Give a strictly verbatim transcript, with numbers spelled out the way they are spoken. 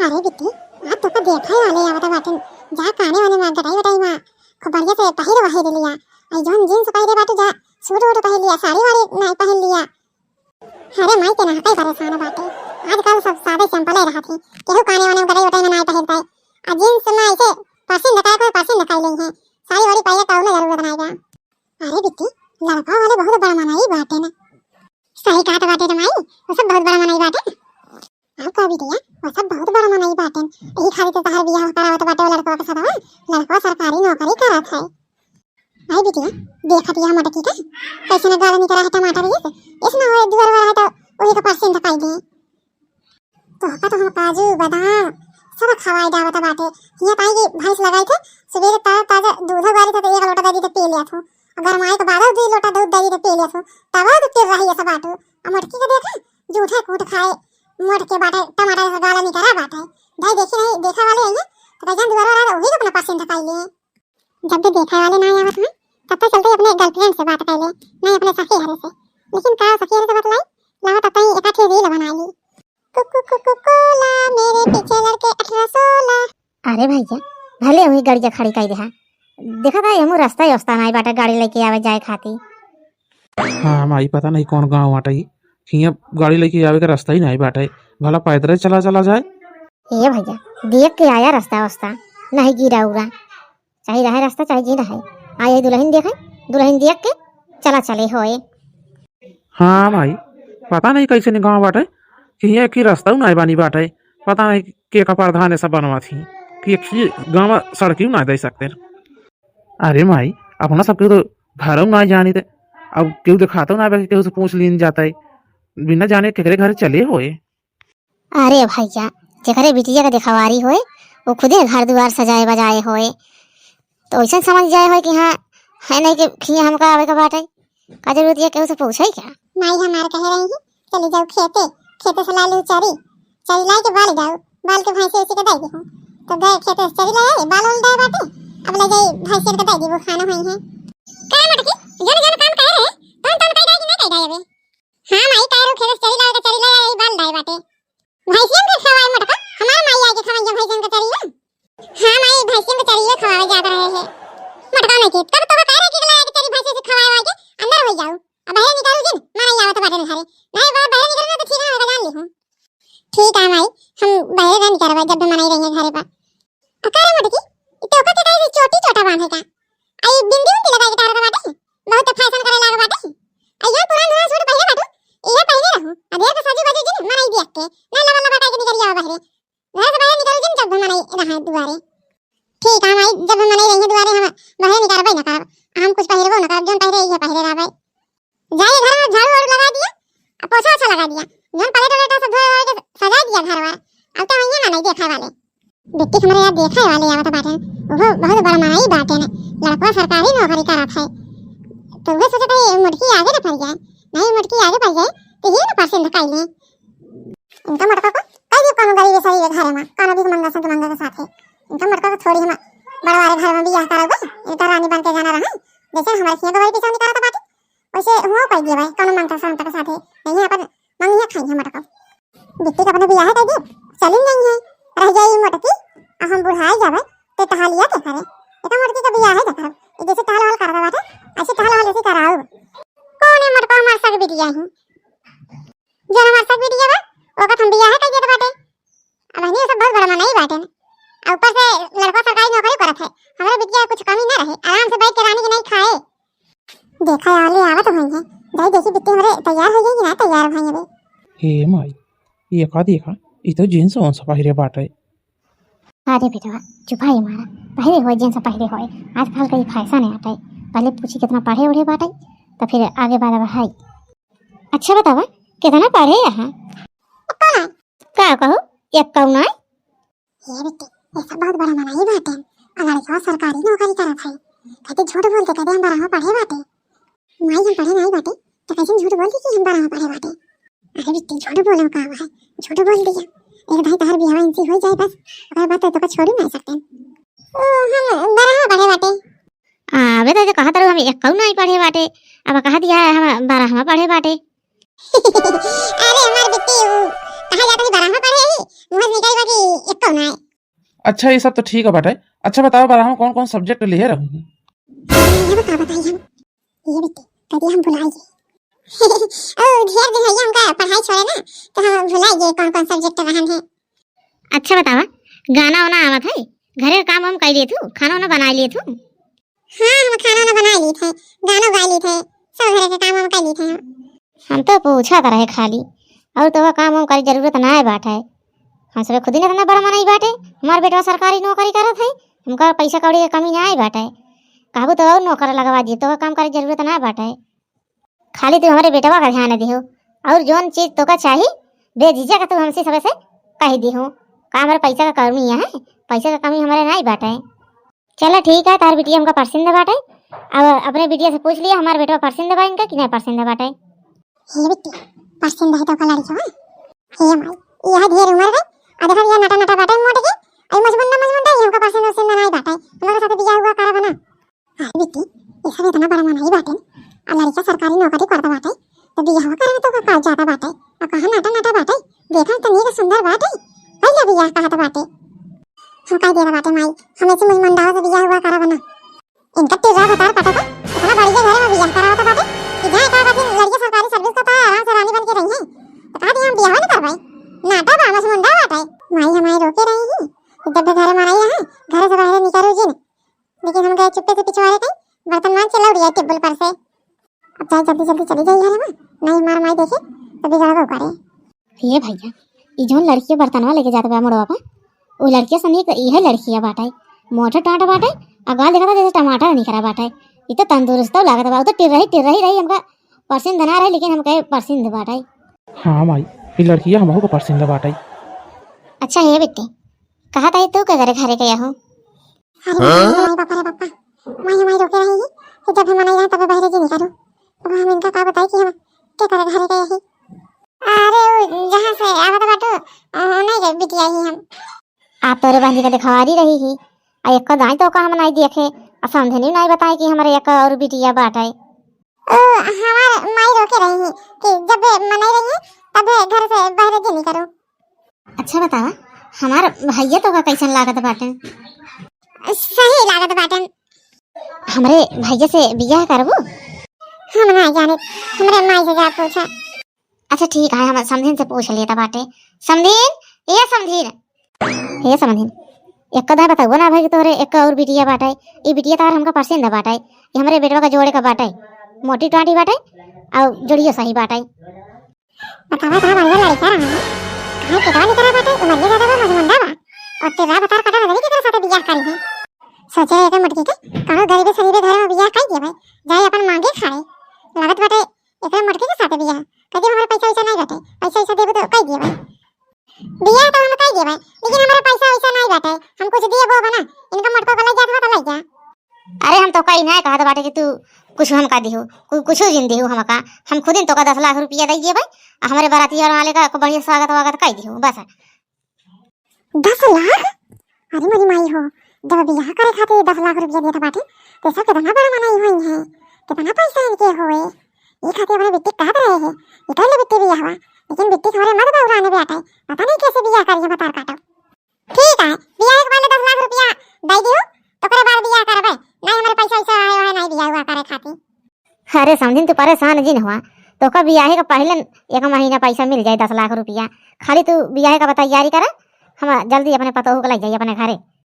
अरे बिट्टी, आज तोका देखे वाले आवत बाटेन, जा काने वाने मा, गटाई वटाई मा, खूब बढ़िया से पहिर वहिर लिया। आई जौन जींस पहिरे बाटू, जा सूट वूट पहिर लिया, साड़ी वाड़ी नाई पहिर लिया। अरे माई के ना कई परेशान बाटे, आजकल सब सादे सिंपल ही रहत ही, केहू काने वाने मा, गटाई वटाई मा नाई पहिरत है। आ जींस मा ऐसे परसिन ढकाए, कोई परसिन ढकाई लेई है, साड़ी वाड़ी पहिरे कौनो जरूरत नाई बा। अरे बिट्टी, लड़का वाले बहुत बड़ा मनई बाटेन। सही कहत बाटे रे माई, वो सब बहुत बड़ा मनई बाटेन। अब का बिटिया, वो सब बहुत बड़ा मनई बाटेन, यही खातिर तो तहार बियाह करावत बाटे वो लड़कवा के साथवा। लड़कवा सरकारी नौकरी करत है। आई बिटिया, देखत या मोटकी का, कैसे न गाल निकरा है टमाटर, इस, इस ना होए दुआर वाला है तो वही का परसेंट पाई दे। तोहका तो हम काजू, बादाम सब खवाई डावत बाटे। हियाँ ताई की भैंस लगाई थे, सुबेरे ताजा ताजा दूध गारी थे तो एक लोटा दे दी तो पी लिया थू। अगर माई के बाद दो लोटा दूध दे दी तो पी लिया थू। तब तो फिर रही ऐसा बाटू। अब मोटकी के देखा, जूठे कूट खाए, मोट के बाटे, टमाटर से गाला निकरा बाटे। भाई देखी नहीं, देखा वाले आइए, तो कहीं दुआरा रहा, वही तो अपना परसेंट पाई लिए। जब भी देखा वाले ना आवत हैं, तब तो चलते अपने गर्लफ्रेंड से बात कर ले, नहीं अपने सखी हरे से। लेकिन का सखी हरे से बतलाई, लगा तब तई एकाठी रील बना ली। कुकु कुकु कोला, मेरे पीछे लड़के अठारह सोलह। अरे भैया, भले वही गड़िया खड़ी कर दे, देखा था हमू रास्ता ही उस्ता नहीं बाटे गाड़ी लेके आवे जाए खाती। हाँ माई, पता नहीं कौन गाँव बाटे, हियाँ गाड़ी लेके आवे के रास्ता ही नहीं बाटे, भला पैदल चला चला जाए। ए भैया, देख के आया रास्ता उस्ता, नहीं गिरा उरा, चाहे रहे रास्ता चाहे जी रहे। आ ये दुल्हन देखे, दुल्हन देख के चला चले होए। हाँ माई, पता नहीं कैसे नहीं गाँव बाटे कि हियाँ की रास्ता नहीं बानी बाटे, पता नहीं के का प्रधान ऐसा बनवा थी कि एक ही गाँव सड़की ना दे सकते। अरे माई, अपना सबके तो घरों ना जानी थे, अब केहू दिखातो ना बा कि केहू से पूछ लीन जाता है, बिना जाने केकरे घर चले होए। अरे भैया, जेकरे बिटिया के दिखवारी होए, वो खुदे घर दुआर सजाए बजाए होए, तो ऐसा समझ जाए होए कि हाँ, है नहीं कि खिया हमका आवे के बाटे। का जरूरत ये केहू से पूछे क्या? माई हमार कहे रही, "चली जाओ खेते, खेते से ला लो चरी, चरी ला के बाल जाओ, बाल के भैंसे उसी के दे दी हूँ।" तो गए खेते से चरी लाए, बाल उल दे बाटे, अब ले जाई भैंसे के दे दी, वो खाना हुई है। का मटकी, जन जन काम कहे रहे, तौन तौन कह जाए कि नहीं कह जाए अबे? हाँ माई, कह रहे खेते से चरी लाए, तो चरी लाए, यही बाल दाए बाटे। भैंसियन के खवाए मोटका, हमार माई आए के खवाइया भैंसियन के चरिया। हाँ माई, भैंसियन के चरिया खवावे जात रहे है। मोटका नहीं के, तब तो कह रहे कि लाए के चरी भैंसियन से खवाए वाए के अंदर हो जाओ। अब बाहर निकालू जिन, मारा आवत बाटे घरे। नहीं बाहर, बाहर निकलना तो ठीक है, मैं जान ली हूँ। ठीक है माई, हम बाहर ना निकलबा जब भी मनाई रही है घरे पर। अका रे मोटकी, ई तोका के काहे चोटी चोटा बांधे का? आ ई बिंदी उंदी लगाई के तारा का बाटे? बहुत फैशन करे लाग बाटे। आ ये पुरान धुरा सूट पहिरे बाटू, इहे पहिरे रहू। आ ढेर के साजू बाजू जिन मनाई दिया के। ना लगा लगा काहे के निकल आवा बहरे। घर से बाहर निकल जिन जब मनाई रहा दुआरे। ठीक है माई, जब मनाई रही दुआरे हम बहरे निकलबे ना करब। हम कुछ पहिरबो ना करब, जौन पहिरे इहे पहिरे रहबे। जाइए घर में झाड़ू वाड़ू लगा दिया, आ पोछा ओछा लगा दिया, जौन प्लेट व्लेट सब धोए ओए के सजा दिया घर वार। अब तो वहीं ना नहीं देखा वाले। बिट्टी हमरे यार देखा वाले आवत बाटे, वो बहुत बड़ा मनई बाटे ने, लड़कवा सरकारी नौकरी करत है। तो वो सोचत है मोटकी आगे ना पड़ जाए, नहीं मोटकी आगे पड़ जाए तो ये ना परसेंट धकाई ले। इनका मोटका को कई भी कोनो गरीब सही घर में कोनो भी मंगा संग मंगा के साथ है। इनका मोटका को थोड़ी हम बड़वारे घर में बियाह कराओगे, इनका रानी बन के जाना रहा, जैसे हमारे सिया गवारी पिछौनी करत बाटे। वैसे हुआ पाई दिया भाई, कौनो मंत्र संत्र के साथे नहीं है, अपन मंगिया खाई है मटका। बिट्टी का अपने बियाह कर दे, चली नहीं है, रह जाई मोटकी, आ हम बुढ़ाई जावे, ते तहा लिया के करे। एका मोटकी का बियाह है देखा, ये जैसे टहल वहल करता बाटे, ऐसे टहल वहल ऐसे कराओ। कौन है मटका हमार सग बिटिया है? जौन हमार सग बिटिया बा, ओका हम बियाह कर देत बाटे। अब हनी सब बहुत बड़ा मनई बाटे। आ ऊपर से लड़का सरकारी नौकरी करत है। हमरे बिटिया कुछ कमी ना रहे, आराम से बैठ के रानी के नहीं खाए। देखा यार, ले आवत होई है। जाई देखी बिट्टी हमरे तैयार हो गई कि ना तैयार भई अबे। हे माई, ये का देखा, ई तो जींस ओन्स पहिरे बाटे। अरे बेटवा, चुपाई मारा, पहिरे होए जींस पहिरे होए, आजकल का ई फैशन है आटे। पहले पूछी कितना पढ़े उढ़े बाटे, तो फिर आगे बात बढ़ाई। अच्छा बतावा, कितना पढ़े यहाँ? एक्का ना। का कहू? एक्का ना? ये बिट्टी, ये सब बहुत बड़ा मनई बाटे। आ लड़का सरकारी नौकरी करत है। कहते झूठ बोल के कहते हम बारहवाँ पढ़े बाटे। माई हम पढ़े नहीं बाटे, तो कैसे झूठ बोल दी कि हम बारहवाँ पढ़े बाटे? अरे बिट्टी झूठ बोलो का है? झूठ बोल दिया। एक भाई तहर बियाह इनसे हो जाए बस, ओकर बाद तो तोका छोड़ी नहीं सकते। ओ, हम बारहवाँ पढ़े बाटे। अबे तो, तो कहा तारू हम एक्का नहीं पढ़े बाटे, अब कहा दिया है हम बारहवाँ पढ़े बाटे। अरे हमार बिट्टी, उ, कहाँ जाता है, बारहवाँ पढ़े ही, मुँह से निकल बा कि एको ना है। अच्छा, ये सब तो ठीक है बाटे। अच्छा बताओ, बारहवाँ कौन कौन subject लिहे रहू? ये का बताई हम, ये बिट्टी, कभी हम भुलाई गए। ओ, ढेर दिन भैया हमका पढ़ाई छोड़े ना, तो हम भुलाई गए कौन कौन subject रहन है। अच्छा बतावा, गाना वाना आवत है, घरे का काम वाम कर लेत हू, खाना वाना बनाई लेत हू? हाँ, हम खाना वाना बनाई लेत है, गाना गाई लेत है, सब घरे के काम वाम कर लेत है हम। हम तो पूछत रहे खाली, और तो काम वाम करे जरूरत ना है बाटे। हम सब खुद ही इतना बड़ा मनई बाटे, हमार बेटवा सरकारी नौकरी करत है, हमका पैसा कौड़ी के कमी ना है बाटे। कहबू तो और नौकर लगवा दिए, तो काम करे जरूरत ना बाटे। खाली तू हमरे बेटवा का ध्यान दिहो, और जौन चीज तोका चाही, बेझिझक तू हमसे सबसे कह दिहो। का हमरे पैसा का कमी है? पैसा का कमी हमरे नाई बाटे। चला ठीक है, तार बिटिया हमका पसंद बाटे। अब अपने बिटिया से पूछ लिया, हमार बेटवा पसंद बा इनका कि नहीं पसंद बाटे। हे बिट्टी, पसंद है तोका लड़का? हे माई, यह ढेर उम्र है, आ देखा यह नटा नटा बाटे मोट के, आई मजमुंडा मजमुंडा, ये हमका पसंद वसंद नाई बाटे, हमारे साथ बियाह हुआ करा बना। अरे बिट्टी, ये सब इतना बड़ा मनई बाटेन, आ लड़का सरकारी नौकरी करत बाटे, तो बियाह करे तो का जाता बाटे, आ कहाँ नाटा नाटा बाटे, देखा तो नीक सुंदर बाटे, पहले बियाह कहत बाटे। हम कह देला बाटे माई, हमें से मुझ मंडावा से बियाह हुआ करा बना। इनका टिर्रा भतार कटा था, इतना बढ़िया घर में बियाह करा होता बाटे, कि जहाँ का बाटे लड़के सरकारी service का था, आराम से रानी बन के रही है, तो कहा दिया हम बियाह नहीं करवाई, नाटा बा, मजमुंडा बाटे। माई हमारी रोके रही ही, जब घर में आई है, घर से बाहर निकलो जिन, लेकिन हम गए चुप्पे से पिछवाड़े कहीं बर्तन मांज के लौट गए टेबल पर से। अब चाहे जल्दी जल्दी चली जाइए रे माँ, नहीं मार माई देखे तो बिगड़बो करे। ये भैया, ई जौन लड़किया बर्तनवा लेके जात बा मोड़वा पर, वो लड़किया सनी एक इहे लड़किया बाटे, मोटा टाट बाटे, आ गाल देखा था जैसे टमाटर निकरा बाटे। ई तो तंदुरुस्त लागत बा, वो तो टिर्रही टिर्रही रही, हमका पसंद ना रही, लेकिन हमके पसंद बाटे। हाँ माई, ई लड़किया हमहू को पसंद बाटे। अच्छा हे बिट्टी, कहा था तू के घरे घरे गया हो? अरे हाँ? माई बापा रे बापा, माई हमारी रोके रही है कि जब हम मनाई रहे तब बहरे जी निकालू। अब हम इनका का बताई कि हम के करे घरे गए ही। अरे वो जहाँ से आवत बाटू, अ, नहीं गए बिटिया ही हम। आप तोरे बहनी का दिखवारी रही ही, आ एक दाई तो का हम नहीं देखे, आ समझनी नहीं बताए कि हमारे एक और बिटिया बाटे। ओ, हमार माई रोके रही ही कि जब मनाई रही है तब घर से बहरे जी निकालू। अच्छा बतावा, हमार भैया तोका कैसन लागत बाटे? सही लागत बाटे। हमरे भैया से बियाह करबू? हम ना जाने, हमरे माई से जा पूछा। अच्छा ठीक है, हम समधिन से पूछ लेता बाटे। समधिन, ए समधिन, ए समधिन, एक दाई बताबो ना भाई, तोहरे एक और बिटिया बाटे, ई बिटिया तार हमका पसंद बाटे, ई हमरे बेटवा का जोड़े का बाटे, मोटी टाटी बाटे और जोड़ियो सही बाटे। बतावा, इतना बढ़िया लड़का रहा है, काहे पेटवा निकरा बाटे, उमरिया ज्यादा बा, मजमुंडा बा, और तेरा बतार कटा नजरी केकरा साथे बियाह करी है। सोचे रहे के मटकी के, कौनो गरीबे सरीबे घर में बियाह कई देवे, जाए अपन मांगे खाए। लागत बाटे एकरे मटकी के साथे बियाह, कह दे हमारे पैसा वैसा नहीं बाटे, पैसा वैसा देबे तो कई देवे। बियाह तो हम कई देवे, लेकिन हमारा पैसा वैसा नहीं बाटे, हम कुछ दिए वो बना, इनका मटको को ले जात बा तो ले जा। अरे हम तो कई ना कहत बाटे कि तू कुछ हमका दिहो, कु-, कुछ जिन दिहो हमका, हम खुद इन तोका दस लाख रुपया दे देबे, आ हमरे बाराती वाले का खूब बढ़िया स्वागत वागत कर दिहो बस। दस लाख? अरे मोरी माई हो, जब बियाह करे खातिर दस लाख रुपया देत बाटे, तो सब कितना बड़ा मनई होई है, कितना पैसा इनके होए। ये खातिर अपने बिट्टी कहत रहे हैं, ये कर ले बिट्टी बियाहवा, लेकिन बिट्टी थोड़े मत बउराने बेटे, पता नहीं कैसे बियाह करिए बतार काटो। ठीक है, बियाह के पहले दस लाख रुपया दे दियो, ओकरे बाद बियाह करबे। नहीं हमारे पैसा वैसा आए है, नहीं बियाह हुआ करे खातिर। अरे समधिन, तू परेशान जिन हुआ, तोका बियाहे के पहले एक महीना पैसा मिल जाए, दस लाख रुपया। खाली तू बियाहे का तैयारी करे, हम जल्दी अपने पतोहू के ले जाई अपने घरे।